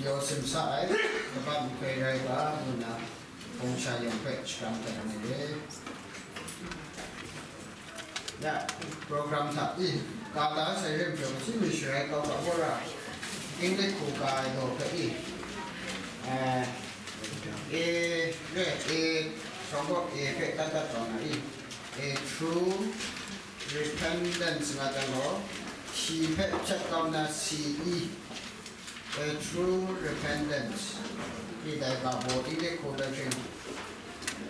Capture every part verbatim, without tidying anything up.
Yawsim sa ai, kaban nhtoi rai ga, ngu nna, hpung sha yawng hpe shakram dat ai re. Ya, program hta i, ka da sai rim pyaw, shi mi sharai kau ga wora, English hku ka ai daw hpe i, eh, A, re, A, shawng kawk A hpe dat dat taw na i, A true repentance nga dan gaw, shi hpe hpyat kau na C E, A true repentance. Ndai ga baw tingle hku dan hpring,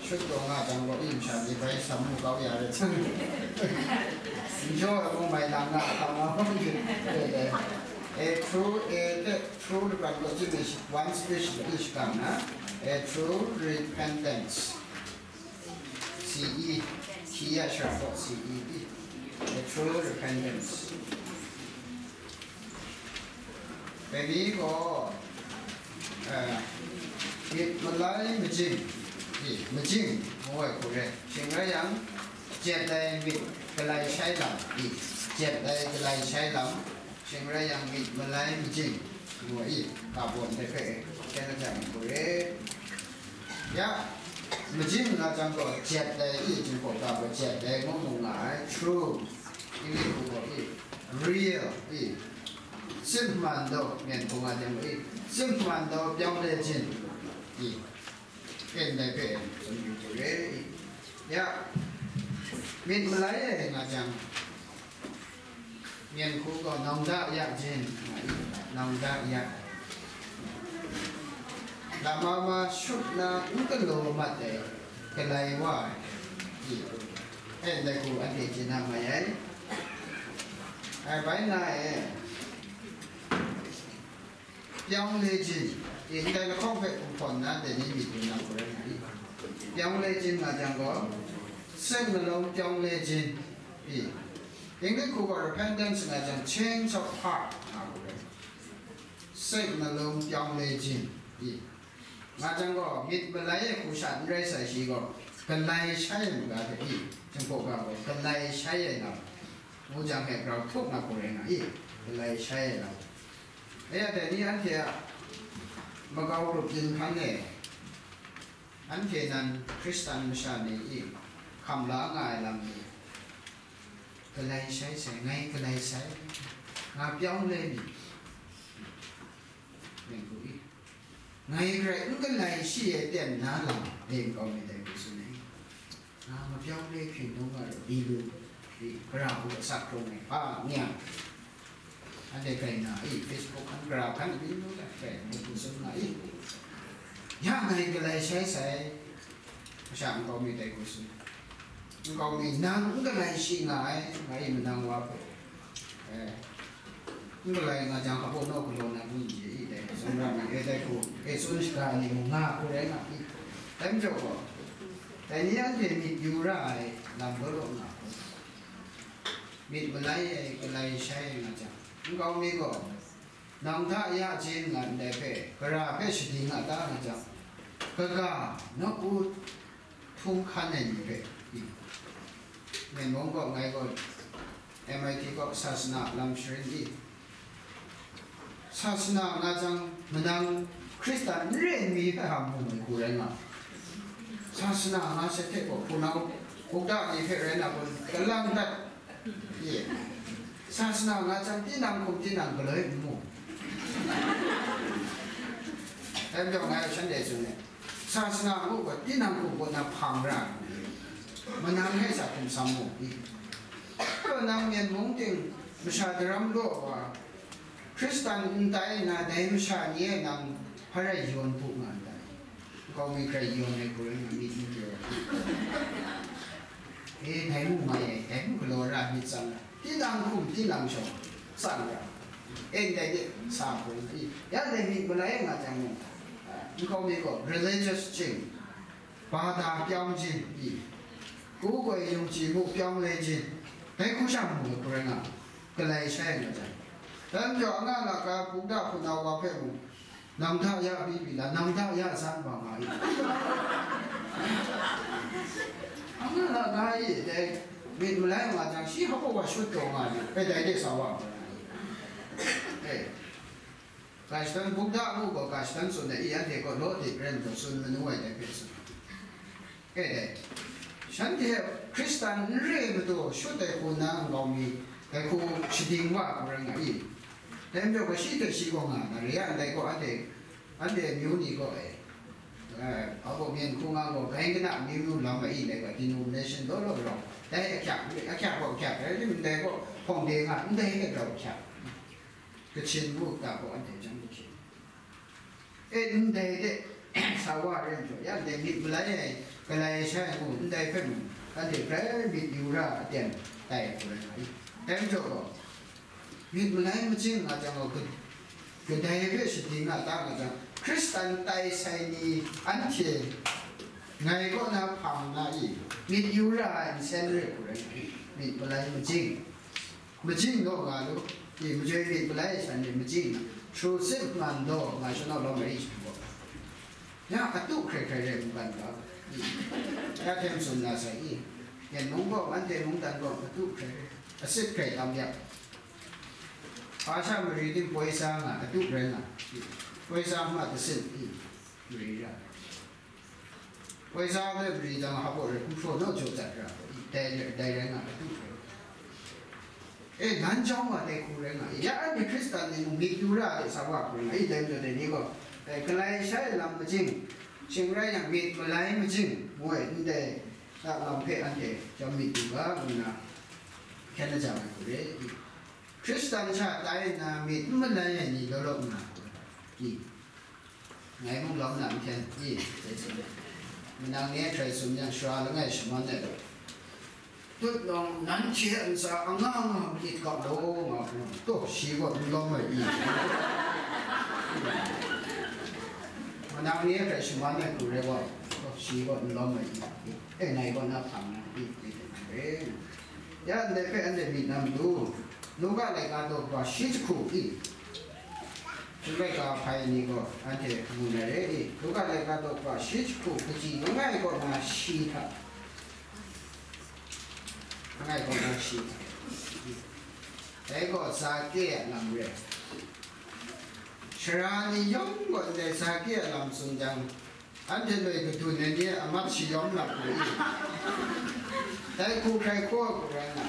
shut taw nga jang gaw, i masha ni bai sam mu kau ya rai. N jaw ai mung mai lang nga hkam nga hkam jin. A true, A hte true laban gaw, jin ni one speech i shakang na, A true repentance. C E, T ya sha gaw C E, A true repentance. Dai ni gaw, eh, myit malai majing, i, majing ngu ai hku re. Shing rai yang, jet ai myit galai shai lam, i, jet ai galai shai lam, shing rai yang myit malai majing ngu ai, i, ka baw ndai hpe, jet ai jang hku re. Ya, majing nga jang gaw, jet ai, i, jingkawk ga gaw jet ai ngu mu nga ai, true, i, ngu gaw, i, real, i, Singman daw, myen hpung a jang i, singman daw pyawng le jin, i, en dai hpe tsun yu tu re, i. Ya, myit malai e nga jang, myen hku gaw, nawng da ya jin, nga i, nawng da ya. Lama ma shut na n galaw mat ai, galai wa ai, i, en dai hku anhte chye na mai ai. Ai bai nga e, pyawng le jin, i, ndai lahkawng hpe kumhpawn na dai ni myit yu na hku rai nga i. Pyawng le jin nga jang gaw, seng malawng pyawng le jin, i, English hku gaw repentance nga jang, change of heart nga hku rai. Seng malawng pyawng le jin, i, nga jang gaw, myit malai e hku sha n rai sai shi gaw, galai shai ai maga hte i, jingkawk ga gaw, galai shai ai lam, ngu jang hpe grau htup nga hku rai nga i, galai shai ai lam. E ya dai ni anhte a makau grup yin hkan e, anhte nan Hkristan masha ni i hkam la nga ai lam ni, galai shai sai, ngai galai sai, nga pyawng le mi, ngai gaw i, ngai garai n galai shi e ten na lam, e nkau mi dai hku tsun ai. Nga mapyawng le hpyen num nga ru, di lu, di, gara hku asak hkrung ai, hpa, ni a, anhte grai na, i, Facebook hkan, gara hkan, di lu, grai hku tsun nga i. Ya ngai galai shai sai, masha nkau mi dai hku tsun. Nkau mi, nang n galai shi nga ai, nga i, manang wa hpe. Eh, n galai nga jang, hpa naw galaw na ni, i, dai, tsun ra mi, e, dai hku, e, tsun shaga ni mung nga hku rai nga i. Dai majaw gaw, dai ni anhte myit yu ra ai lam law law nga hku, myit malai ai, galai shai ai nga jang, nkau mi gaw, nawng hta ya jin nga ndai hpe, gara hpe shadi nga ta nga jang, kaga, nawku, htung hkan ai ni hpe, i, Myen mung gaw, ngai gaw, M I T gaw, sasana lam sharin i, sasana nga jang, manang Hkristan n re ai mi hpe hkam hpung ai hku rai nga, sasana nga sat hte gaw, hpunau, bukda ni hpe rai na kun, galang dat, i, sasana nga jang, tinang hkum tinang galoi n mu. Dai majaw ngai shanhte tsun ai, sasana ngu gaw, tinang hkum kaw na hpang ra ai, manang hkai sa hkum sam mu i. Kaw nang Myen mung ting masha daram law wa, Hkristan n tai nna, dai masha ni e nang hpa rai yawn bu nga ndai? Nkau mi hkrai yawn ai hku rai nga, myit n kyaw ai. E, dai mung mai ai, dai mung galaw ra myit tsang ra, tinang hkum, tinang shawng tsang ra, e, ndai de sa hku rai nga i, ya dai myit malai nga jang mung, a, nkau mi gaw religious jing, bada pyawng jin i, ku goi yungji mu pyawng le jin, dai hku sha mu ai hku rai nga, galai shai nga jang, dai majaw anga laka bukda hpunau wa hpe mung, nang hta ya byi byi la, nang hta ya san bang nga i. Anga laka i, dai myit malai nga jang, shi hpa wa shut taw nga ai, e, dai de sa wa nga ai. E, Ga shadawn buk da mu gaw, ga shadawn tsun ai i, anhte gaw law de ren gaw tsun manu ai dai hpe tsun. E dai, shanhte Hkristan n re matu shut ai hku na nkau mi, dai hku shading wa hku rai nga i. Dai majaw gaw shi hte shi gaw nga na re ya ndai gaw, anhte, anhte amyu ni gaw e, eh, a gaw myen hku nga gaw, grai kana amyu myu lam ai i, dai gaw denomination law law rau, dai ahkyak, ahkyak gaw ahkyak, dai rim ndai gaw hpawng de nga, ndai hte grau ahkyak. Kachin mu ta gaw anhte jan kachin. E, ndai de, sa wa ren jaw, ya ndai myit malai ai, galai shai ai mu, ndai hpe mung, anhte grai myit yu ra aten tai hku rai nga i. Dai majaw gaw, myit malai majing nga jang gaw, ka-, kadai hpe shading nga ta nga jang, Hkristan tai sai ni anhte ngai kaw na hpang na i, myit yu ra ai nsen re hku rai nga i, myit malai majing. Majing naw nga lu, i majoi myit malai ai shan ni majing, shru sit man daw nga shanau lawm ai shan gaw, ya atu hkrai hkrai rai mungkan ga, i, ya htem tsun na sai i, yan mung gaw, anhte mungdan gaw atu hkrai rai, asit hkrai tam ya, hpa sha mari tim poi sa nga, atu rai nga, i, poi sa ma tasin, i, mari ra. Poi sa ai mari jang hpa gaw rai hkum hpraw naw jaw dat ra, dai, dai rai nga ai, atu rai. E, nan jawng wa dai hku rai nga, ya anhte Hkristan ni mung myit yu ra ai sa wa hku rai nga, i dai majaw dai ni gaw, e, galai shai lam majing, shing rai yang myit malai majing, ngu ai, ndai a lam hpe anhte chyam myit yu ga, ngu nna hkyen ajang ai hku re, i. Hkristan sha tai nna myit n malai ai ni law law nga hku rai, i. Ngai mung lawm na nhten i, dai tsun ai. Manang ni a hkrai tsun yang, sara langai shaman ai law, tut nawng, nanhte a ntsa anga nga manit ga law, nga hku, taw, shi gaw n lawm ai i. Manang ni a hkrai shaman ai hku rai gaw, taw, shi gaw n lawm ai i. E, ngai gaw na hpang na i, i, i, i. Ya ndai hpe anhte myit na matu, Luka laika daw kaba shi jahku i, Luka laika hpai ni gaw anhte mu na re i, Luka laika daw kaba shi jahku kaji langai kaw na shi hta, langai kaw na shi hta, dai gaw Zake a lam re. Sara ni yawng gaw ndai Zake a lam tsun jang, anhte loi kadun ai ni a mat shayawm na hku i, dai hku hkrai hkaw hku rai nga.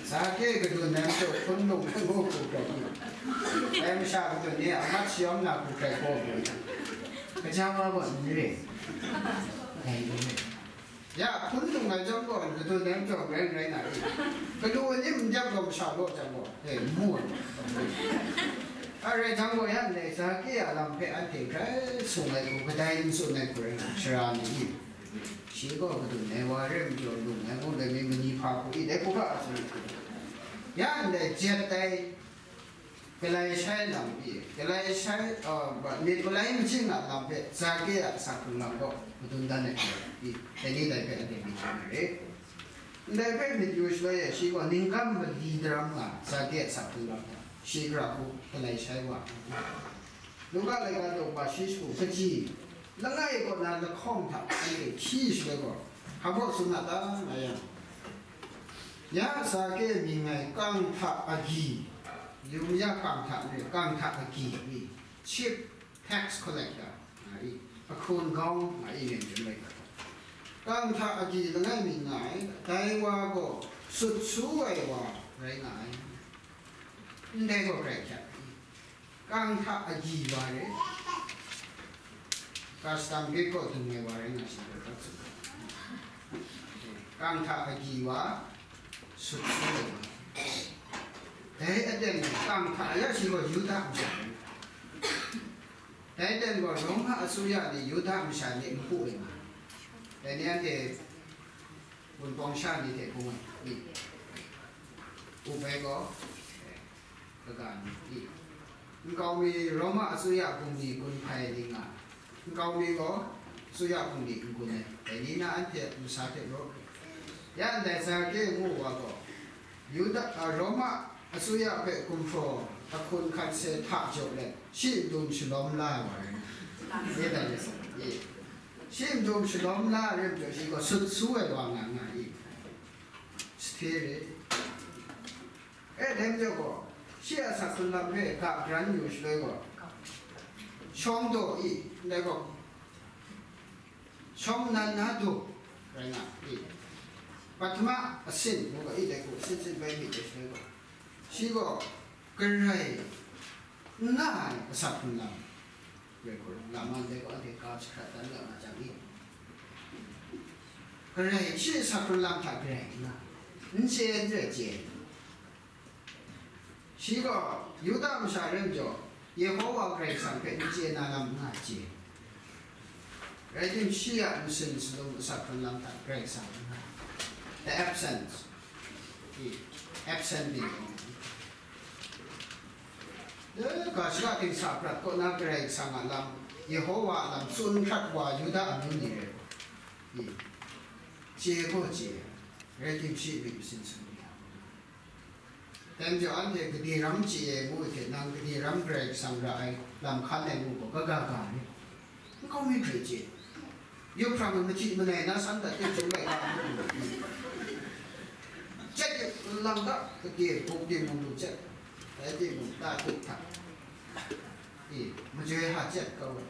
Zake kadun ai majaw hpun lung ai ngu hku hkrai i, dai masha kadun ni a mat shayawm na hku hkrai hkaw hku rai nga. Kaja wa gaw n re. Dai n re. Ya, hpun lung ai jang gaw, kadun ai majaw rai n rai na i? Galu ai lim n dep gaw masha law jang gaw, e, n mu ai. A rai jang gaw, ya ndai Zake a lam hpe anhte grai sung ai hku, kadai n tsun ai hku rai nga, sara ni i? Shi gaw kadun ai wa re majaw, lung ai gaw, dai mi mani hpa hku i, dai hku hkra a tsun ai hku. Ya ndai jet ai, Galai shai lam pyi, galai shai, uh, myit malai majing a lam hpe Zake a asak hkrung lam gaw madun dan ai hte pyi, dai ni dai hpe anhte myit yu na re. Ndai hpe myit yu shaloi e, shi gaw ningkam mali daram nga Zake a asak hkrung lam hta shi gara hku galai shai wa ai. Luka laika daw kaba shi jahku kaji langai kaw na lahkawng hta anhte hkyi shaloi gaw, hpa baw tsun na ta, nga yang, ya Zake mying ai kang hta agyi, yu ma ya kang hta ni, kang hta agyi ni, chief tax collector nga i, ahkun gawng nga i, nen chyum rai hkra, kang hta agyi langai mi nga ai, dai wa gaw sut su ai wa rai nga ai, ndai gaw grai hkyak i. Kang hta agyi wa re, custom gate kaw dung ai wa rai nga shi, kang hta agyi wa, sut su ai wa. Dai aten e, kang hta ya shi gaw Yuda masha rai nga. Dai aten gaw Roma asuya ni Yuda masha ni n pu ai nga. Dai ni anhte Wunpawng sha ni hte hkung ai, i? Up ai gaw, kaga ni, i? Nkau mi Roma asuya bungli gun hpai ai ni nga, nkau mi gaw asuya bungli n gun ai, dai ni na anhte masa hte raw hkrit. Ya ndai Zake ngu wa gaw, Yuda, a, Roma asuya hpe gumhpraw ahkun hkan se hta jaw let, shi ndum shalawm la ai wa rai nga, i? Dai ni sa, i? Shi ndum shalawm la ai rim jaw, shi gaw sut su ai wa nga nga i? Sahte re. E, dai majaw gaw, Shi a asak hkrun lam hpe ga garan yu shaloi gaw, shawng daw i, ndai gaw, shawng nan na daw rai nga i, pahtama asin ngu ga i, dai hku asin sin bai myit ai shaloi gaw, shi gaw garai n nga ai asak hkrun lam rai hku, lam man dai gaw anhte ga jahkrat dan nga nga jang i, garai shi asak hkrun lam hta garai n nga, n chye n rai chye. Shi gaw Yuda masha rai majaw, Yehowa Karai Kasang hpe n chye na lam n nga ai chye. Rai tim, shi a nsin salum asak hkrun lam hta Karai Kasang n nga. The absence. Absent din. Ga shara ting sa prat kaw na Karai Kasang a lam, Yehowa a lam tsun hkrat wa Yuda amyu ni rai gaw, chye gaw chye, rai tim, shi myit masin sung ni a. Dai majaw anhte gade ram chye ai ngu hte, nang gade ram Karai Kasang ra ai lam hkan ai ngu gaw, kaga ga re. Nkau mi hkrai chye. Yawhprang ai machyi manai na san dat teng chyum lai ga, chyet lang ga, gade buk de mung lu chyet. Dai de mung ta tup hta, e, majoi ha chyet kau ai.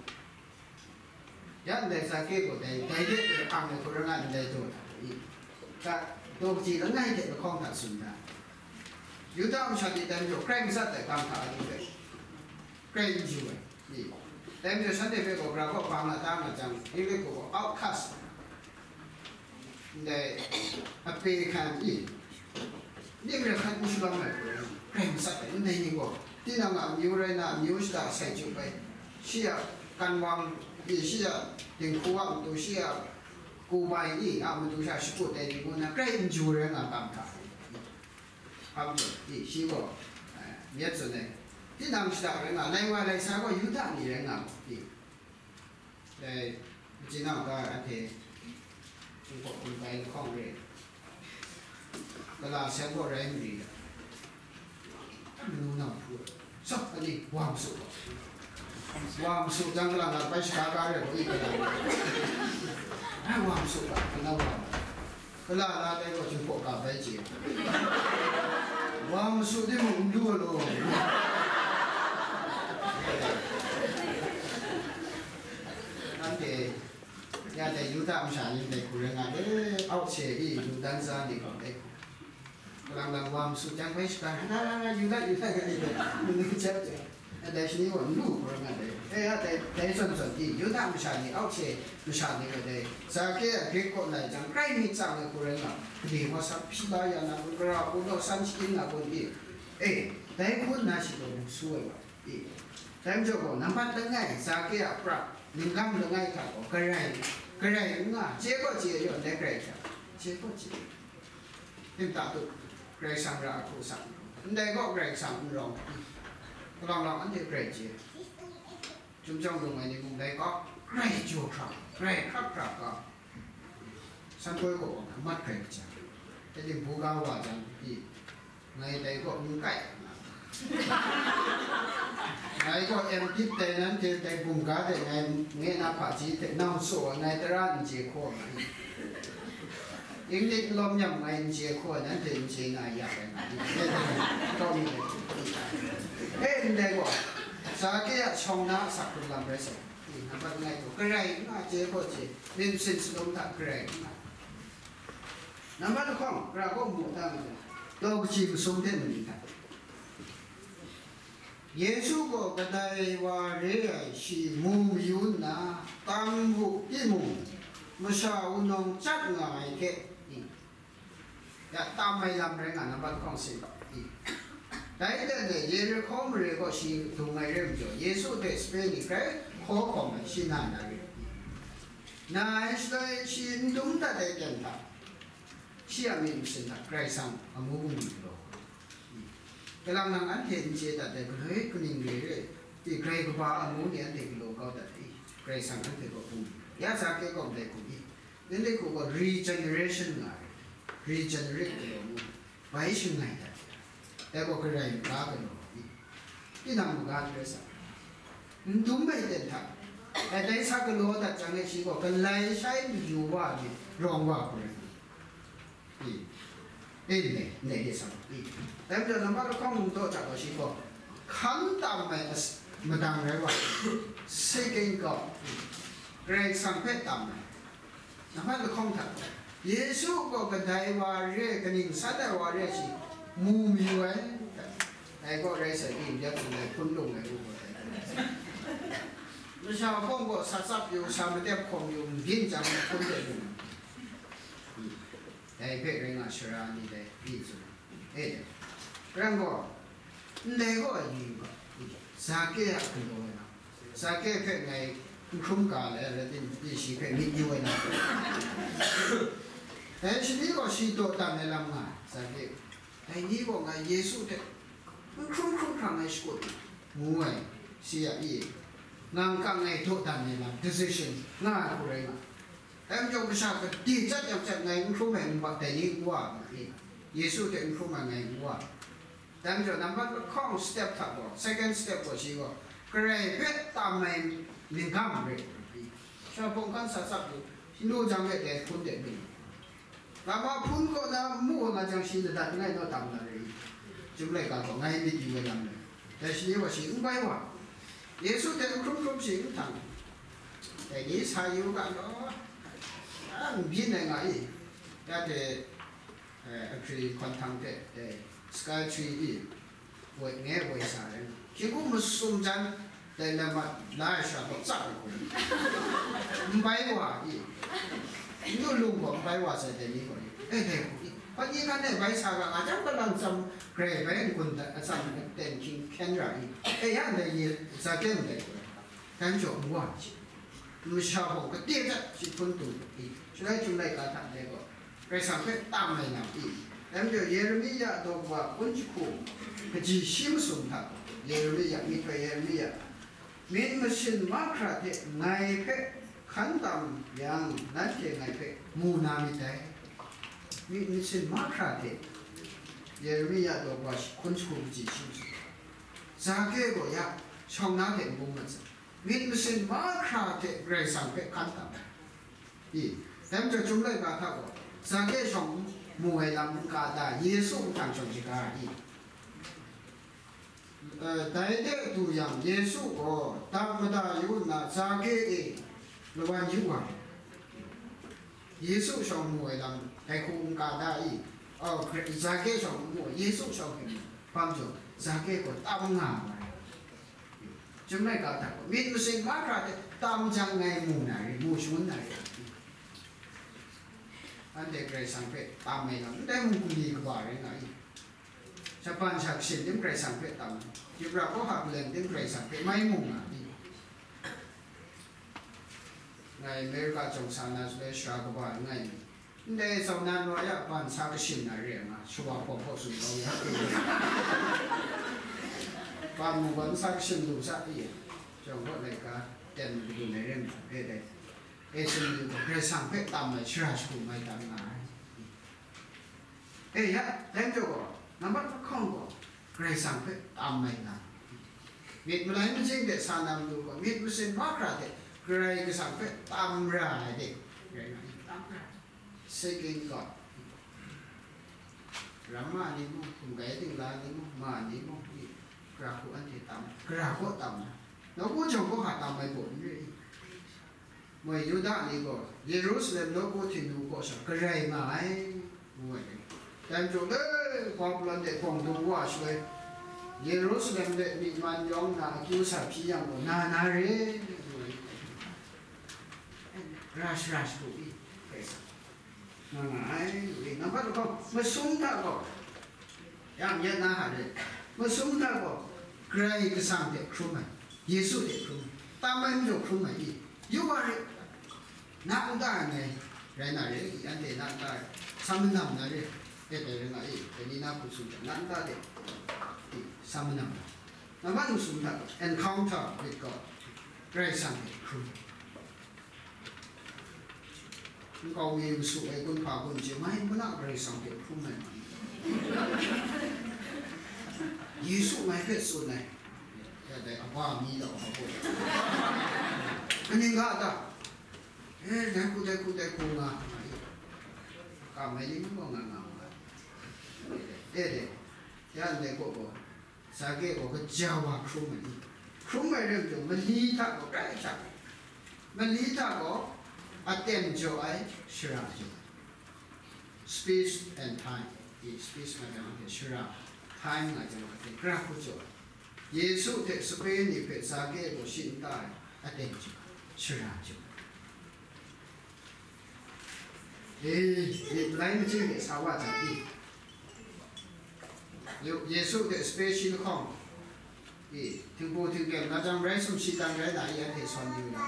Ya ndai Zake gaw dai, dai de hpe hpang ai hku rai nga ndai daw hta i, ga, daw kaji langai hte lahkawng hta tsun da. Yuda masha ni dai majaw, hkrai n sat ai kang hta a lu hpe, hkrai n ju ai i. Dai majaw, shanhte hpe gaw gara kaw hpa nga ta nga jang, English gaw outcast, ndai ape hkan i, ning re hkan n shadawn ai hku rai, hkrai n sat ai, ndai ni gaw tinang a amyu rai na, amyu shada sai chyup ai, shi a kanwang i, shi a dinghku a matu, shi a kubai i a matu sha shakut ai ni ngu na, hkrai n ju rai nga kang hta. Hpa majaw i, shi gaw, eh, myit tsun ai, tinang shada rai nga, lai wa lai sa gaw Yuda ni rai nga gaw i, dai, machyinau ga anhte Jinghpaw hkum tai lahkawng re, kala seng gaw rai n ri ai. Manu nau hpu, sa, ani, wa masu gaw. Wa masu jang, kala na bai shaga ga re gaw, i kala. Ai, wa masu ga, kala wa. Kala na dai gaw Jinghpaw ga bai chye. Wa masu timung n du ai law. Anhte, ya dai Yuda masha ni ndai hku rai nga, e, auk hte i, Yuda ntsa ni gaw dai hku. Kalang lang wa masu jang bai shaga, na, na, na, Yuda, Yuda, Yuda, Yuda, Yuda, Yuda, Yuda, dai shani gaw n lu hku rai nga dai. E, ya dai, dai zawn zawn i, Yuda masha ni, auk hte masha ni gaw dai, Zake a Grik kaw lai jang, grai myit tsang ai hku rai nga, gade wa san hpyi la ya na kun, gara hku naw san shakying na kun i, e, dai hku nna shi gaw lu su ai wa i. Dai majaw gaw, nambat langai, Zake a pra, ningkang langai hta gaw, garai, garai n nga, chye gaw chye yaw, ndai garai hta, chye gaw chye. Tim ta tu, Karai Kasang ra ahku sak n rawng, ndai gaw Karai Kasang n rawng, kalawng lawng anhte garai chye. Chyum jawng lung ai ni mung dai gaw, garai jaw hkra, garai hkrap hkra ga, san poi gaw mat garai kaja. Dai tim buga wa jang pyi, ngai dai gaw n kai, ngai gaw em pit dai, nanhte dai bum ga de ngai nge na hpaji hte nau tsaw ai, ngai tara n chye hkaw ai. Inglik lawm nyam ngai n chye hkaw ai, nanhte n chye na ya ai, ngai kau mi ai hte. E, ndai gaw, Zake a shawng na asak hkrun lam rai sai. Nambat langai gaw, garai n nga, chye gaw chye, myit masin salum hta garai n nga. Nambat lahkawng, gara kaw mu ta nga, daw kaji masum hte mali hta. Yesu gaw kadai wa re ai shi mu mayu nna, tam wu timung, masha wunawng chyat nga ai hte, i, ya tam ai lam rai nga, nambat lahkawng sin, i. Dai hte maren Yerihko mare gaw shi dung ai re majaw, Yesu hte sape ni grai hkaw hkawm ai, shi na na re, i. Na ai shaloi shi n dum dat ai ten hta, shi a myit masin hta Karai Kasang amu bungli galaw. Kalang nang anhte n chye dat ai galoi kaning re re, i, Karai Kaba amu ni anhte galaw kau dat ai, Karai Kasang anhte kaw bungli. Ya Zake kaw ndai hku i, ndai hku gaw regeneration nga ai, regenerate galaw ngu, bai shangai dat ai, dai gaw Karai maga galaw i, tinang maga n rai sa, n dum ai ten hta, ai, dai sa galaw dat jang e, shi gaw galai shai mayu wa ai ni rawng wa hku rai nga. I. Amen. Ndai de sa. Dai majaw, nambat lahkawng num daw jang gaw shi gaw, hkan tam ai as-, madang rai wa, second God, Karai Kasang hpe tam ai. Nambat lahkawng hta, Yesu gaw kadai wa re, kaning san ai wa re shi, mu mayu ai. Dai gaw rai sai, India hpun ai hpun lung ai u gaw dai. Masha hpawng gaw sa tsap yu, sa matep hkawm yu, n byin jang hpun de yu. Dai hpe rai nga, sara ni dai, ni tsun ai. E dai. Rai gaw, ndai gaw yu yu ga, Zake a galaw ai na, Zake hpe ngai n hkrum ga le, rai timung, shi hpe myit yu ai na. Dai shani gaw shi dawdan ai lam nga ai, Zake. Dai ni gaw ngai Yesu hte n hkrum hkrum hkrang ai shakut ngu ai, shi a i, ngang kang ngai dawdan ai lam, decision, nga ai hku rai nga. Dai majaw, masha gade jat yang jat ngai n hkrum ai ngu ga, dai ni n wa nga i, Yesu hte n hkrum ai ngai n wa. Dai majaw, nambat lahkawng step hta gaw, second step gaw shi gaw, Karai hpe tam ai minggam re ai. Sha hpawng hkan sa tsap lu, Hindu jang hpe dai hpun de lu. Lama hpun kaw na n mu ai nga jang, shi ladat langai naw tam na re i? Chyum laika gaw ngai myit yu ai lam rai. Dai shi wa shi n bai wa. Yesu hte n hkrum hkrum shi n htang. Dai ni sa yu ga law, a, n byin ai nga i. Ya hte, eh, Agri hkawn htang hte, eh, Sky Tree i, woi, nge woi sa ai. Hkying hkum masum jan, dai lam mat la ai sha gaw tsap ai hku. N bai wa i. N lu lung gaw n bai wa sai dai ni gaw i. Eh, dai hku i. Hpa ni hkan e bai sa ga, nga jang galang tsam, grai bai n-gun dat, atsam ten hkying hkyen ra i. Eh, ya ndai ni, Zake ndai hku. Dai majaw n wa ai. Masha gaw gade hta shi hpun dung i. Shaloi Chyum laika hta ndai gaw, Karai Kasang hpe tam ai lam i. Dai majaw, Yeremia daw wa hpun jahku kaji shi masum hta, Yeremia, myihtoi Yeremia, myit masin mahkra hte ngai hpe hkan tam yang, nanhte ngai hpe mu na myit dai. Myit masin mahkra hte Yeremia daw wa hpun jahku kaji shi masum. Zake gaw ya, shawng na hte n bung mat sai. Myit masin mahkra hte Karai Kasang hpe hkan tam ai. I, dai majaw, Chyum laika hta gaw, Zake shawng mu ai lam n ka ta, Yesu nhtang shawng shaga ai. Eh, dai de du yang, Yesu gaw, dap mada yu nna, Zake e, lawan yu wa. Yesu shawng mu ai lam, dai hku n ka ta i? Aw, Zake shawng n mu, Yesu shawng hpe mu. Hpa majaw, Zake gaw tam nga ai. Chyum laika hta gaw, myit masin mahkra hte tam jang ngai mu na re, mu shangun na re. Anhte Karai Kasang hpe tam ai lam, ndai mung gumli kaba rai nga i? Japan sha kashin tim Karai Kasang hpe tam, Yubra Kawhka Paleng tim Karai Kasang hpe mai mu nga i? Ngai America jawng sa na shaloi sara kaba langai mi, ndai Zau na Noa ya ban sa kashin na re ai nga, shawa hpawng hpaw tsun kau ya. Ban mung gaw n sa kashin lu sa i, jawng gaw laika ten madun ai re ai hta, e dai, e tsun lu gaw, Karai Kasang hpe tam ai shara shagu mai tam nga ai. E ya, dai majaw gaw, nambat lahkawng gaw, Karai Kasang hpe tam ai nga. Myit malai majing de sa na matu gaw, myit masin mahkra de Karai Kasang hpe tam ra ai de, rai nga, tam ra ai. Seeking God. Ramma ni mung, hkum kai dingla ni mung, ma ni mung, i, gara hku anhte tam, gara kaw tam na, nawku jawng kaw hka tam ai gaw n re i? Moi Yuda ni gaw, Yerusalem nawku Htingnu kaw sha garai nga ai, ngu ai. Dai majaw, e, Babilon de hkawng dung wa shaloi, Yerusalem de myi man yawng na akyu sa hpyi yang gaw, na na re, ngu ai. Rush, rush, ngu i, Karai Kasang. Nga nga ai, ngu i, nambat lahkawng, masum hta gaw, yang yet na hta re, masum hta gaw, Karai Kasang hte hkrum ai, Yesu hte hkrum ai, tam ai majaw hkrum ai i, yu wa re, na n ta ai ngai rai na re i, anhte na n ta ai, sa manam na re, e dai rai nga i, dai ni na hku tsun hta, na n ta de, i, sa manam na. Nambat masum hta gaw, encounter with God, Karai Kasang hte hkrum ai. Nkau mi masu ai kunhpa kun hte mai, muna Karai Kasang hte hkrum ai ma. Yesu ngai hpe tsun ai. Ya dai, aba mi lau, aba. Kaning ga ta? E, dai hku, dai hku, dai hku nga, nga i. Ka mai ni mung gaw nga, nga, nga. E de, ya ndai gaw gaw, Zake gaw kaja wa hkrum ai ni? Hkrum ai rai majaw, mali hta gaw grai hta, mali hta gaw aten jaw ai, shara jaw ai. Space and time. E, space nga jang anhte shara, time nga jang anhte graph jaw ai. Yesu hte sape ni hpe Zake gaw shi nta ai, aten jaw ai, shara jaw ai. E, e, malai machying de sa wa jang i. Yesu hte sape shi lahkawng, i, htingbu htingden nga jang rai sumshi dan rai na i, anhte sawn yu na,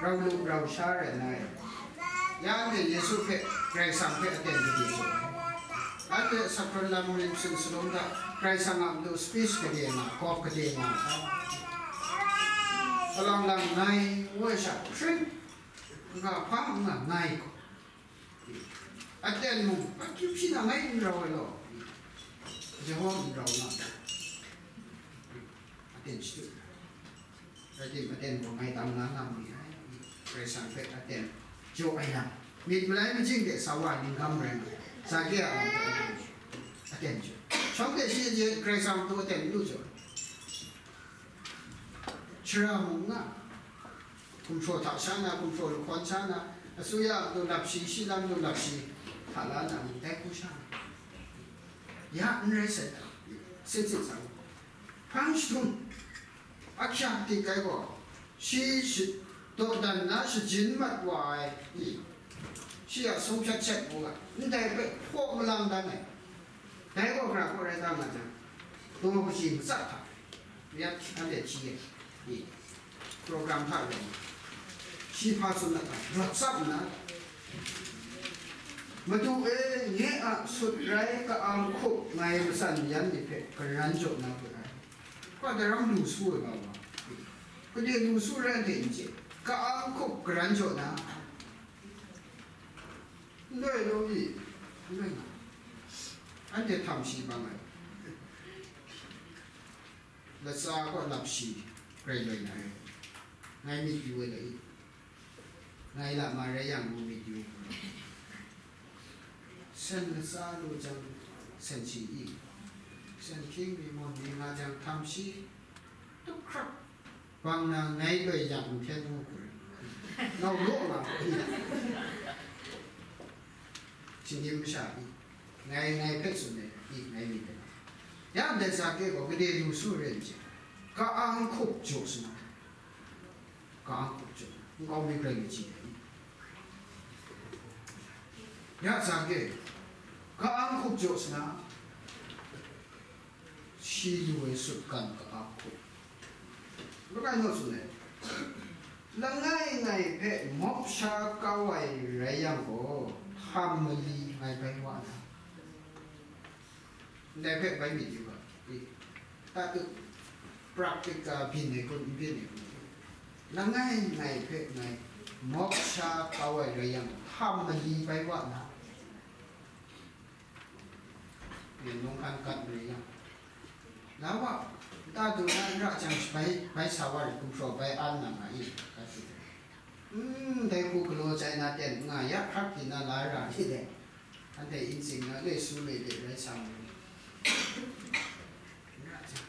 rau lu rau sha rai na i. Ya anhte Yesu hpe, Karai Kasang hpe aten gade jaw ai. Anhte sakron lam rim sin salum hta, Karai Kasang a matu speech gade nga, gawp gade nga sa, palawng lang ngai, woi sha, hpring, nga hpa nga ngai gaw, aten mung, akyu hpyi na ngai n rau ai law, Jehovah n rau nga, aten shatu, rai timung, aten gaw ngai tam nga nga mi ai, Karai Kasang hpe aten jaw ai yang, myit malai machying de sa wa ai ningkam rai nga, Zake a lam hpe aten jaw, aten jaw. Shawng de shi Karai Kasang matu aten n lu jaw. Shara mung nga, gumhpraw hta sha na, gumhpraw lahkawn sha na, asuya matu lap shi, shi lam matu lap shi, hta la na mung dai hku sha na. Ya n rai sai ta, sit sit sa, hpang jahtum, ahkyak dik ai gaw, shi shi, dawdan na shajin mat wa ai ni, shi a sung hkyat hkyat mung nga, ndai hpe hpaw malang dan ai. Dai gaw gara kaw rai nga jang, daw kaji matsat hta, ya anhte hti ai, i, program hta rai nga, shi hpa tsun na hta, rawt tsap nna, Madu e, nye a sut rai ka-ang hkup ngai matsan yan ni hpe karan jaw na hpe ai. Kwa daram lu su ai ga wa, gade lu su rai anhte n chye, ka-ang hkup karan jaw na, Ndai law mi, ndai nga, anhte htam shi bang ai. Latsa gaw lap shi, grai loi na rai. Ngai myit yu ai lai. Ngai la ma rai yang mung myit yu. Sen latsa lu jang, sen shi i. Sen hkying mi mawn mi nga jang htam shi, tup hkrap. Bang na ngai gaw yak nhten ngu hkru, nau law nga hkru ni a? Shinggyim masha i, ngai, ngai hpe tsun ai i, ngai myit ai. Ya ndai Zake gaw gade lu su re n chye, ka-ang hkup jaw sa na, ka-ang hkup jaw, nkau mi grai mi chyi ai i. Ya Zake, ka-ang hkup jaw sa na, shi lu ai sutgan ka-ang hku. Langai naw tsun ai, langai ngai hpe mawk sha kau ai rai yang gaw, htam mali ngai bai wa na. Ndai hpe bai myit yu ga, i, tatu, practica byin ai kun, n byin ai kun, langai ngai hpe ngai mawk sha kau ai rai yang, htam mali bai wa na. Myen nung hkan kat marin yang, la wa, nta du na n ra jang, bai, bai sa wa rit, gumhpraw bai an na nga i, ka tsun ai. Hmm, dai hku galaw chye na ten nga ya, hkrak di na la ra ni dai. Anhte intsing na le su le de rai sa marin. N ra jang,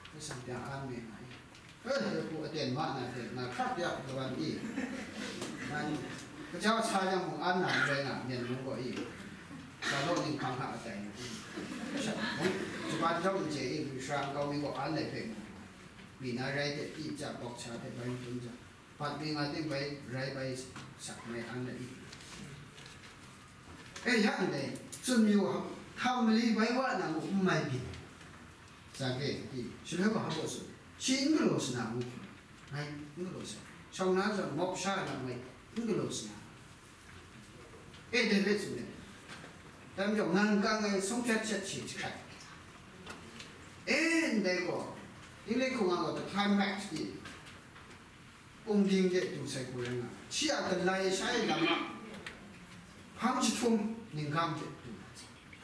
bai sa pya an me nga i. E, hku aten ma na hte, nga hkrak ya kawan i. Nan, kaja sa yang mung an na n rai nga, myen nung gaw i. Sa law ninghpang hta atai na i. Sha, mung, shaban jawm n chye i, mung sara nkau mi gaw an lai hpe mu. Mi na rai hte, i ja bawk sha hte bai n tun jang, bat mi nga ting bai, rai bai sak mai an lai i. E, ya ndai, tsun mi wa, hkam mali bai wa na mung n mai byin. Zake, i, shaloi wa hpa gaw tsun, shi n galaw sa na ngu hkrum, ngai n galaw sa, shawng na zawn mawk sha ai lam ngai n galaw sa na, e, dai hpe tsun ai, dai majaw ngang kang ai sung hkyat hkyat shi jahkrat, e, ndai gaw, English hku nga gaw the climax i, Kungding de du sai hku rai nga, shi a galai sha ai lam a hpang jahtum ningkam de du,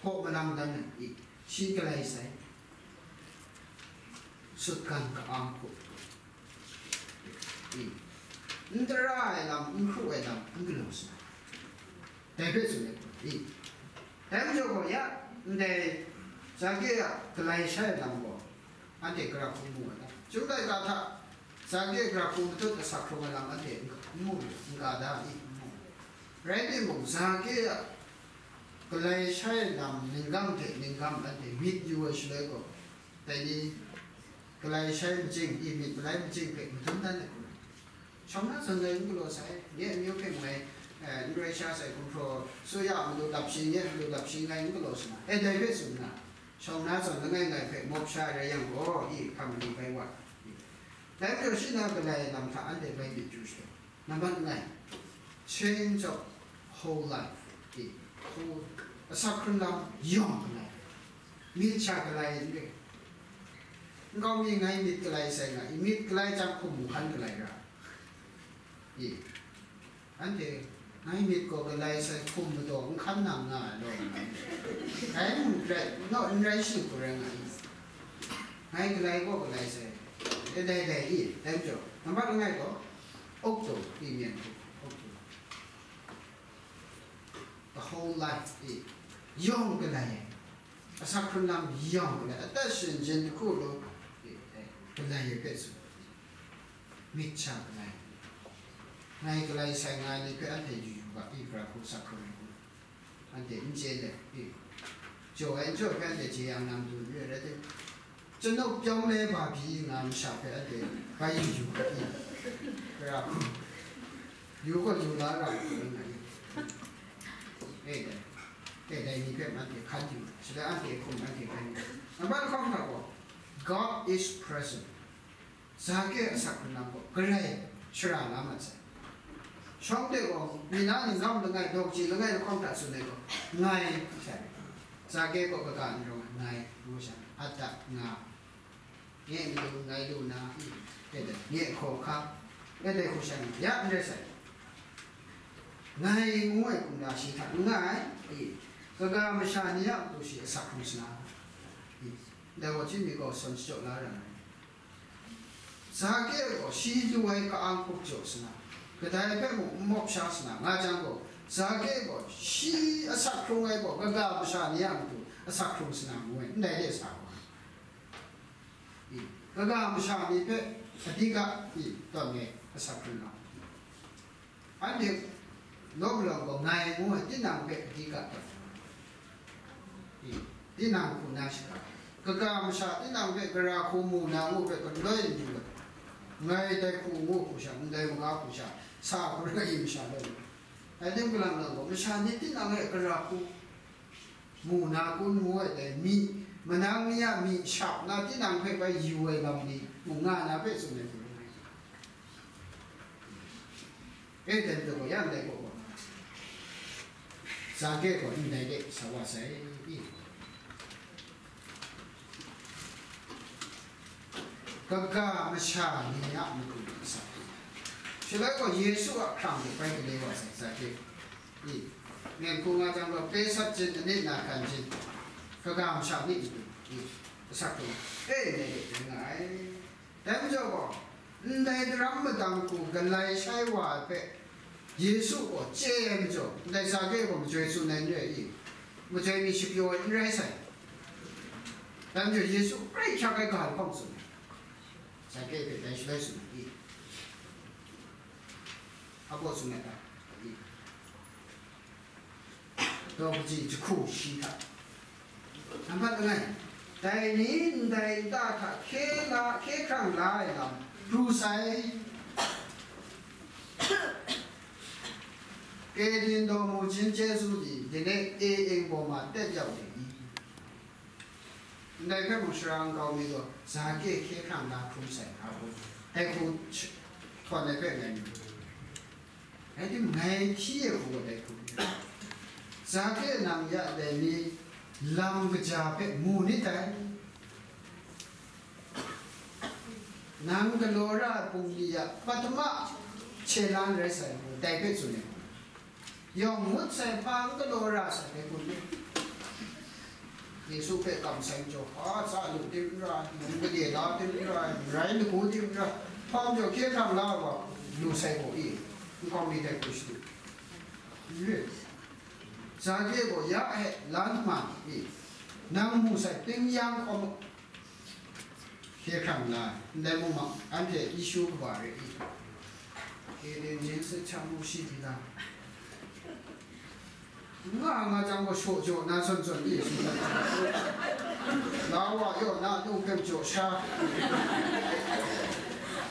hpaw manang dan ai i, shi galai sai, sutgan ka-ang hku i, n tara ai lam, n hkru ai lam, n galaw sa ai. Dai hpe tsun ai gaw, i, dai majaw gaw, ya, Ndai Zake a galai shai lam gaw, anhte gara hku mu ai ta? Chyum laika hta Zake gara hku matut asak hkrung ai lam anhte n mu, n ga da i? N mu. Rai timung, Zake a galai shai lam ningkam hte ningkam anhte myit yu ai shaloi gaw, dai ni galai shai majing, i myit malai majing hpe madun dan ai hku rai. Shawng na zawn ngai n galaw sai, nye amyu hpe ngai, eh, n rai sha sai, gumhpraw, suya a matu dap shi, nye matu dap shi ngai n galaw sa na. E, dai hpe tsun nna, shawng na zawn langai ngai hpe mawp sha ai rai yang gaw, i hkam mali bai wa. Dai majaw shi na galai lam hta anhte bai myit yu shadaw. Nambat langai, change of whole life. I, whole, asak hkrung lam yawng galai, myit sha galai n re. Nkau mi ngai myit galai sai nga i? Myit galai jang hkum nhkan galai ra i? Anhte ngai myit gaw galai sai, hkum madaw nhkan nang nga ai law, ngai n rai, naw n rai shi hku rai nga i? Ngai galai gaw galai sai, e, dai dai i? Dai majaw, nambat langai gaw, okto i myen hku, okto. The whole life i, yawng galai ai, asak hkrung lam yawng galai, adat shin jin hku lu i, eh, galai ai hpe tsun, myit sha galai. Ngai galai sai nga ai ni hpe anhte yu yu ga i, gara hku asak hkrung ai hku, anhte n chye let i, jaw ai n jaw hpe anhte jeyang na matu n re, rai timung, ကျွန်ုပ်ပြောင်းလဲပါပြီ nga masha hpe anhte bai yu yu ga i, gara hku, yu gaw yu la ra ai hku rai nga i? E dai, e dai ni hpe anhte hkan yu, shaloi anhte hkum anhte bai yu. Nambat lahkawng hta gaw, God is present. Zake asak hkrung lam gaw garai shara la mat sai. Shawng de gaw, mi na ningkau langai, daw kaji langai lahkawng hta tsun ai gaw, ngai, sai. Zake gaw kaga n rawng ai, ngai, ngu sha, atta, nga, nye matu ngai lu na, e dai, nye hkaw hka, e dai hku sha nga, ya n rai sai. Ngai ngu ai kumla shi hta n nga ai, i, kaga masha ni a matu shi asak hkrung sa na, i, dai gaw chyinmi gaw sawn shachyaw la ra ai. Zake gaw shi lu ai ka-ang hkup jaw sa na, kadai hpe mung n mawp sha sa na nga jang gaw, Zake gaw shi asak hkrung ai gaw kaga masha ni a matu asak hkrung sa na ngu ai, ndai de sa gaw, i, kaga masha ni hpe a dika i tawn e asak hkrung na. Anhte law malawng gaw ngai ngu ai, tinang hpe a dika tawn, i, tinang hku na shaga, kaga masha tinang hpe gara hku mu na ngu hpe galoi n du ai. Ngai dai hku ngu hku sha, ndai maga hku sha, sa hku rai masha loi. Dai tim galang lang gaw, masha ni tinang e gara hku mu na kun ngu ai dai, myi, manang mi a myi shap na tinang hpe bai yu ai lam ni mung nga na hpe tsun ai hku rai. E, dai majaw gaw, ya ndai gaw gaw, Zake gaw ndai de sa wa sai i? Kaga masha ni a matu asak. Shaloi gaw Yesu a hkrang de bai gale wa sai, Zake. I, myen hku nga jang gaw, pe sat jin, anit na hkan jin, kaga masha ni matu, i, asak hkrung, e, ndai de rai nga ai. Dai majaw gaw, ndai daram madang hku galai shai wa ai hpe Yesu gaw chye ai majaw, ndai Zake gaw majoi tsun ai n rai i? Majoi mi shapyaw ai n rai sai. Dai majaw Yesu grai hkyak ai ga lahkawng tsun ai. Zake hpe dai shaloi tsun ai i? Apaw tsun ai ta i? Daw kaji jahku shi hta. Nambat langai, dai ni ndai nta hta hkye la, hkye hkrang la ai lam pru sai. Kehtin daw mu jin chyeju di, dine e ing bawma tet yau de i? Ndai hpe mung sara nkau mi gaw, Zake hkye hkrang la hkrum sai, a hku, dai hku sh-, htawn ai hpe ngai myit. Rai timung, ngai hti e hku gaw dai hku, Zake, nang ya dai ni lam kaja hpe mu nit dai. Nang galaw ra ai bungli a patama chelan rai sai, dai hpe tsun ai. Yawng ngut sai hpa n galaw ra sai, dai hku n myit. Yesu hpe kamsham jaw, hpa tsa lu tim n ra ai, mung gade la tim n ra ai, marai lagu tim n ra ai, hpa majaw hkye hkrang la ai wa lu sai gaw i, nkau mi dai hku shadu. N re. Zake gaw ya e lan hman i, Nang mu sai, tingyan hkawm hkye hkrang la, ndai mung ma, anhte issue kaba re i? Eden yin se cha mu shi di la? Nga nga jang gaw shaw jaw na zawn zawn i, la wa yaw na lung hpe jaw sha.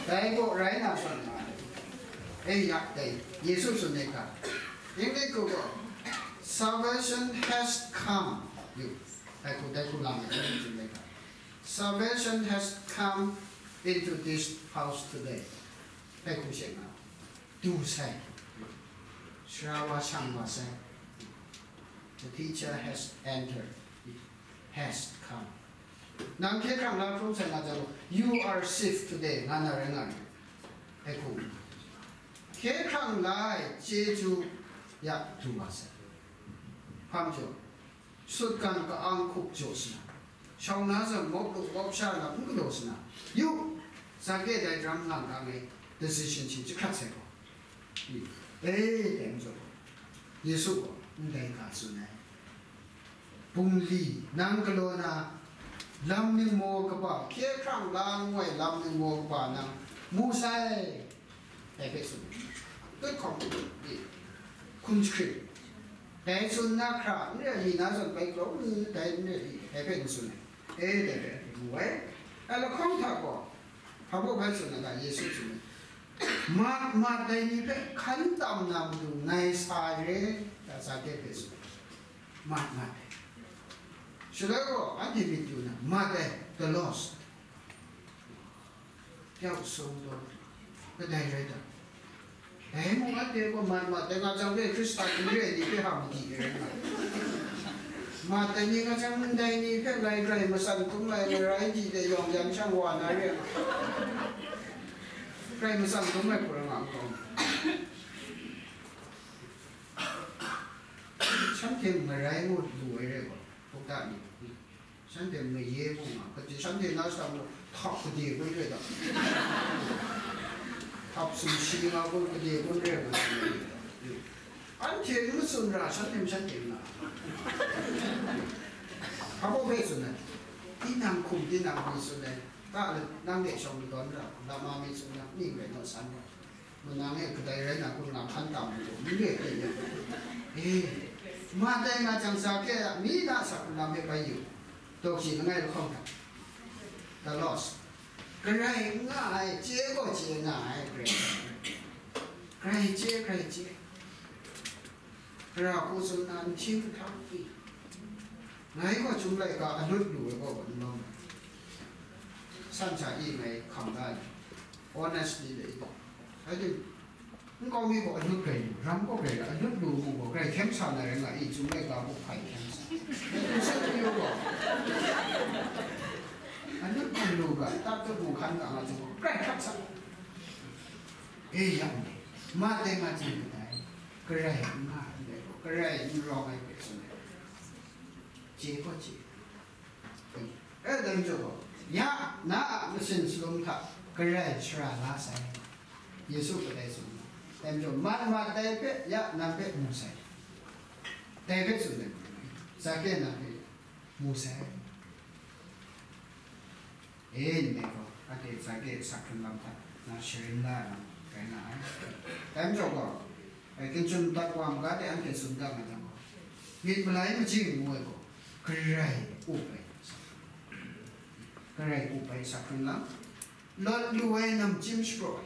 Dai gaw rai na zawn nga. E ya, dai, Yesu tsun ai hta, English gaw, "Salvation has come." Yu, dai hku, dai hku lam ai, dai hku tsun ai hta, "Salvation has come into this house today." Dai hku she nga, du sai, sara wa shang wa sai. The teacher has entered, has come. Nang hkye hkrang la hkrum sai nga jang, "You are saved today," nga na rai nga ri. Ai hku, hkye hkrang la ai chyeju ya du wa sai. Hpa majaw, sutgan ka-ang hkup jaw sa na, shawng na zawn mawp lu mawp sha na n galaw sa na, yu, Zake dai daram nga nga ngai decision shi jahkrat sai gaw, e, dai majaw, Yesu gaw ndai ga tsun ai. Bungli, nang galaw na lam ningmaw kaba, hkye hkrang la ngu ai lam ningmaw kaba nang mu sai. Dai hpe tsun ai. Tut hkawm, hkum jahkring. Dai tsun na hkra, n re ai, na zawn bai galaw mi, dai n re ai, dai hpe n tsun ai. E, dai hpe mu ai. Ai lahkawng hta gaw, hpa baw bai tsun ai ga, Yesu tsun ai. Mat mat dai ni hpe hkan tam na matu ngai sa ai re, ta Zake hpe tsun ai. Mat mat ai. Shaloi gaw, anhte myit yu na, mat ai, the lost. Pyauk sung taw, kadai rai ta? Dai mung anhte gaw mat mat ai nga jang, Hkristan n re ai ni hpe hang madi ai rai nga ai. Mat ai ni nga jang, ndai ni hpe ngai grai matsan hkrum ai, marai di de yawng yan shang wa na re ai. Grai matsan hkrum ai hku rai nga n gaw, shanhte marai ngut lu ai rai gaw, hkuk ta ni. Shanhte maye mung a, kaji shanhte na shata mung, htap gade kun re da. Htap sumshi nga kun gade kun re kun. Anhte n matsun ra, shanhte shanhte na. Hpa baw hpe tsun ai. Tinang hkum, tinang mi tsun ai. Ta le, nang de shawng ladawn ra, lama mi tsun ai, ning rai naw san gaw. Manang e kadai rai na kun nga hkan tam ai gaw, n re ai ya. E, mat ai nga jang, Zake a, mi na asak n lam hpe bai yu. Dawk shi langai lahkawng hta. The lost. Grai n nga ai, chye gaw chye nga ai, grai. Grai chye, grai chye. Gara hku tsun na, n hting n hkang pyi. Ngai gaw Chyum laika alut lu ai gaw n lawm ai. San hta e ngai hkam da ai. Honestly le i gaw. Rai tim, nkau mi gaw alut rai lu, ram gaw rai lu, alut lu mu gaw, grai hkyem sa na rai nga i, Chyum laika gaw hpai hkyem sa. N sat n yu gaw. Alut hkam lu ga, tat tut mu hkan ga nga Chyum gaw, grai hkrat sa. E yang e, mat ai nga chye kadai, Karai n nga ai ndai gaw, Karai n rawng ai hpe tsun ai. Chye gaw chye. E, dai majaw gaw, ya, na a masin salum hta Karai shara la sai. Yesu kadai tsun ai. Dai majaw, mat mat dai hpe, ya, nang hpe mu sai. Dai hpe tsun ai. Zake nang hpe mu sai. E, ndai gaw, anhte Zake asak hkrung lam hta na sharin la ai lam rai nga ai. Dai majaw gaw, e, Ginchun dat wa maga de anhte tsun dat nga jang gaw, myit malai majing ngu ai gaw, Karai up ai, Karai up ai asak hkrung lam, lawt lu ai namchyim shapraw ai.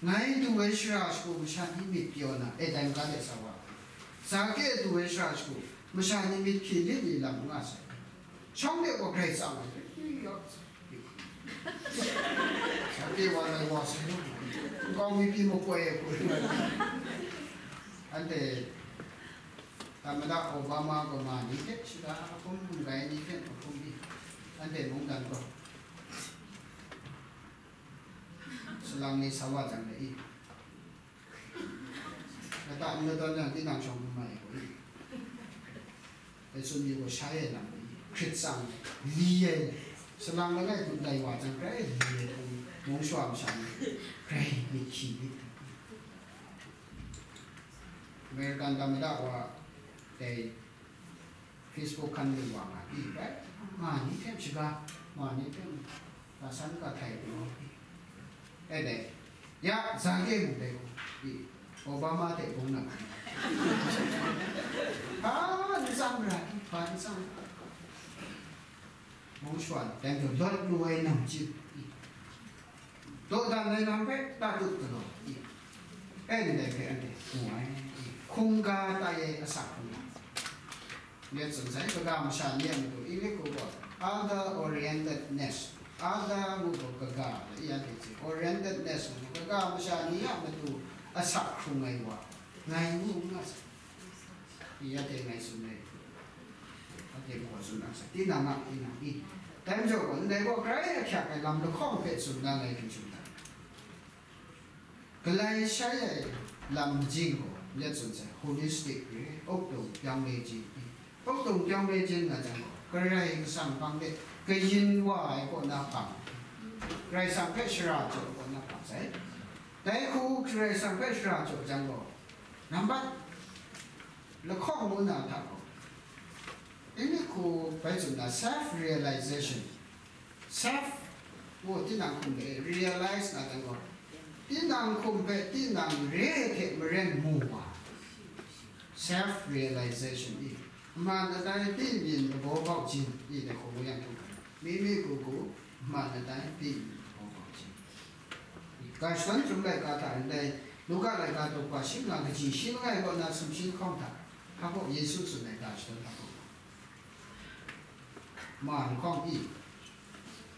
Ngai du ai shara shagu masha ni myit pyaw na, e, dai maga de sa wa. Zake du ai shara shagu masha ni myit hpyi lit li lam nga sai. Shawng de gaw grai tsang ai. Zake wa lai wa sai. Nkau mi pyi makoi ai hku. Anhte tamada Obama gaw ma ni hte shada ahkum hkum rai ni hte ahkum mi. Anhte mungdan gaw. Salang ni sa wa jang le i. Lata n ladawn yang tinang shawng n mai gaw i. Dai tsun mi gaw shai ai lam i. Hkrit tsang li ai. Salang langai hku lai wa jang grai li ai hku mung shawa masha ni grai myit hkyi myit. American tamada wa dai Facebook hkan lu wa nga, i, bai, ma ni hte shaga, ma ni hte, ka san ka htai lu, i, e dai, ya, za ke mu dai, i, Obama hte bung na, ha, ni tsang ra, i, hpa ni tsang ra. Mung shwa, dai hte lawt lu ai nam chyu, i. Dawdan ai lam hpe tatut galaw, i. E ndai hpe anhte mu ai, i. Hkungga tai ai asak hkungga. Myit tsun sai, kaga masha ni a matu, English hku gaw, other orientedness, other ngu gaw kaga, i anhte hte orientedness ngu, kaga masha ni a matu asak hkrung ai wa, ngai ngu n nga sai. I, ya teng ngai tsun ai. Ya teng hpaw tsun ai sa, tinang a, tinang i. Dai majaw gaw, ndai gaw grai ahkyak ai lam lahkawng hpe tsun na ngai hkum tsun ai. Galai shai ai lam majing gaw, let tsun sai, holistic re, uktung pyang le jin i. Uktung pyang le jin nga jang gaw, Karai Kasang hpang de kayin wa ai kaw na hpang, Karai Kasang hpe shara jaw ai kaw na hpang sai. Dai hku Karai Kasang hpe shara jaw jang gaw, nambat lahkawng ngu na hta gaw, English hku bai tsun na self realization, self ngu tinang hkum hpe realize na jang gaw, tinang hkum hpe tinang re hte maren mu wa, self realization i, man atai ti myin mabaw bau jin i, dai hku ngu yang hku, mi mi hku hku, man atai ti myin mabaw bau jin. Ga shadawn chyum laika hta ndai, Luka laika daw hpa shi nga kaji shi langai kaw na sumshi lahkawng hta, hpa kaw Yesu tsun ai ga shadawn hpa kaw, ma lahkawng i,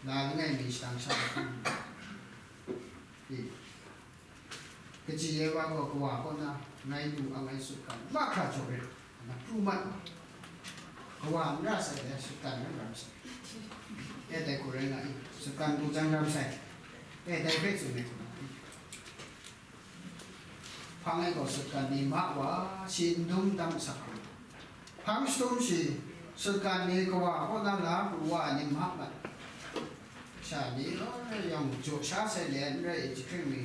la langai mi shadang sha lahkawng i, kaji ai wa gaw kawa kaw na, ngai lu ang ai sutgan mahkra jaw rit. Ana pru mat wa, kawa n ra sai le, sutgan n ram sai. E dai hku rai nga i, sutgan du jang ram sai. E dai hpe tsun ai hku rai. Hpang e gaw sutgan ni ma wa, shi n dum dam sak hkrum. Hpang shadum shi, sutgan ni kawa kaw na la pru wa ai ni ma mat. Sha ni, oh, yawng jaw sha sai le, n rai i, jahkring mi,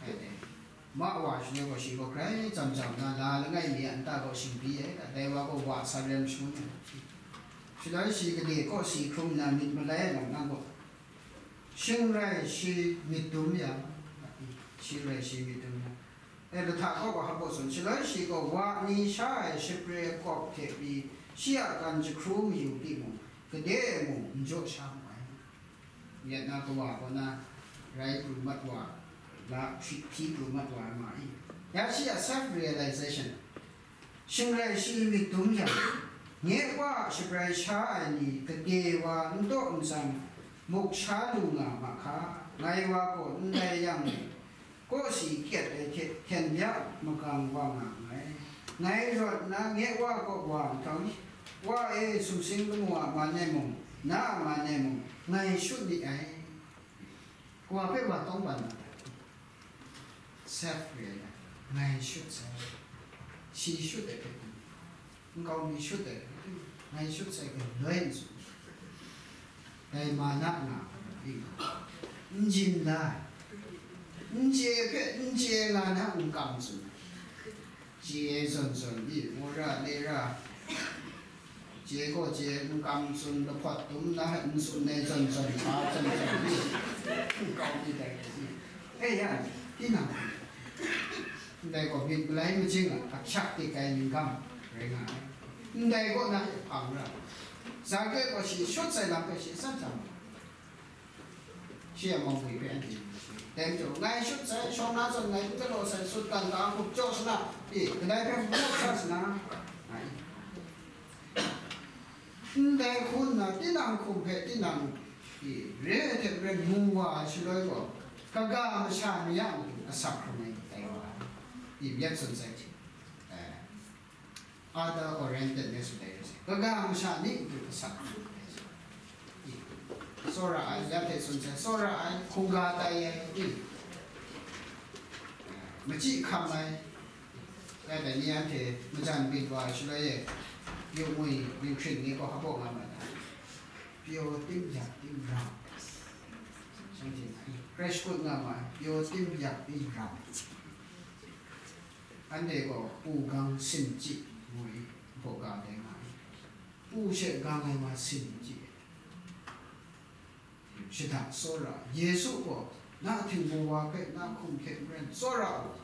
ai dai. Ma wa shaloi gaw shi gaw grai tsam tsam na, la langai mi a nta gaw shingbi ai, dai wa gaw wa sa rem shangun ai. Shaloi shi gade kaw si hkrum nna myit malai ai lam nang gaw, shing rai shi myit dum yang, shing rai shi myit dum yang, e lahta kaw gaw hpa tsun, shaloi shi gaw wa ni sha ai shapre kawp hte pyi shi a kan jahkru mayu timung, gade e mung n jaw sha mu ai. Yet na kawa kaw na rai pru mat wa, la hpyi, hpyi pru mat wa ai ma i? Ya shi a self realization. Shing rai shi myit dum yang, nye wa a shabrai sha ai ni gade wa n taw n tsang, muk sha lu nga ma hka, ngai wa gaw ndai yang e, kawsi kyet ai hte hten bya magang wa nga nngai. Ngai rawt nna nye wa kaw wa nhtawm, wa e sumsing lamu a man e mung, na a man e mung, ngai shut ni ai. Kawa hpe wa tawng ban na, self re ai, ngai shut sai, shi shut ai hpe, nkau mi shut ai, ngai shut sai, galoi n tsun. Dai ma na nga, n jin la ai, n chye hpe n chye nga na n kam tsun ai. Chye zawn zawn di, mura le ra, chye gaw chye, n kam tsun, lahpawt dum na hpe n tsun ai zawn zawn, hpa zawn zawn di, n kau di dai hku di. E ya, tinang, ndai gaw myit malai majing a ahkyak dik ai ningkam rai nga ai. Ndai kaw na hpe hpang ra, Zake gaw shi shut sai lam hpe shi san htam ai. Shi a mawng hpe anhte dai majaw, ngai shut sai, shawng na zawn ngai n galaw sai, sutgan ka hkup jaw sana, e, kadai hpe n galaw sa sana, ngai. Ndai hku nna, tinang hkum hpe tinang, e, re ai hte maren mu wa ai shaloi gaw, kaga masha ni a matu asak hkrung ai dai wa ai, e, myit tsun sai hte, e, other orientedness dai rai sai. Kaga masha ni matu asak hkrung ai. Tsawra ai, ya hte tsun sai, tsawra ai, hkungga tai ai, i, machyi hkam ai, ya dai ni anhte majan byin wa ai shaloi e, yu ngwi, yu hkring ni gaw hpa baw nga ma ai. Pyaw tim yak tim rau, shanhte na i, crash kut nga ma ai, pyaw tim yak tim rau. Anhte gaw, pu gang sin chyi ngu i, hpaw ga dai nga ai. Npu she gang ai ma sin n chye. Shada tsawra, Yesu gaw na htingbu wa hpe na hkum hte maren tsawra u.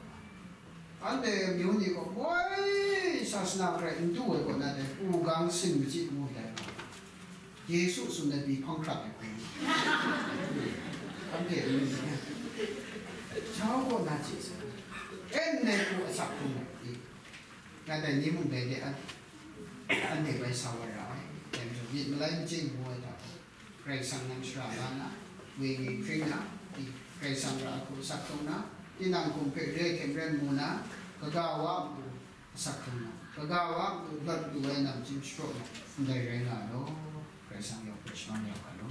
Anhte amyu ni gaw moi sasana garai n du ai kaw na dai, u gang sin machyi ngu dai. Yesu tsun ai pyi hpang hkrat ai hku, anhte amyu ni, jau kaw na chye sa, en ai hku asak hkrum ai. Nga dai ni mung dai de an, anhte bai sa wa ra ai. Dai majaw myit malai machyi ngu ai hta gaw, Karai Kasang nang shara la na, wenyi hpring na, i Karai Kasang ra ai hku asak hkrung na, tinang hkum hpe re ai hte maren mu na, kaga wa matu asak hkrung na, kaga wa matu lawt lu ai namchyim shapraw na, ndai rai nga ai law, Karai Kasang yawng hpe shaman yau ga law.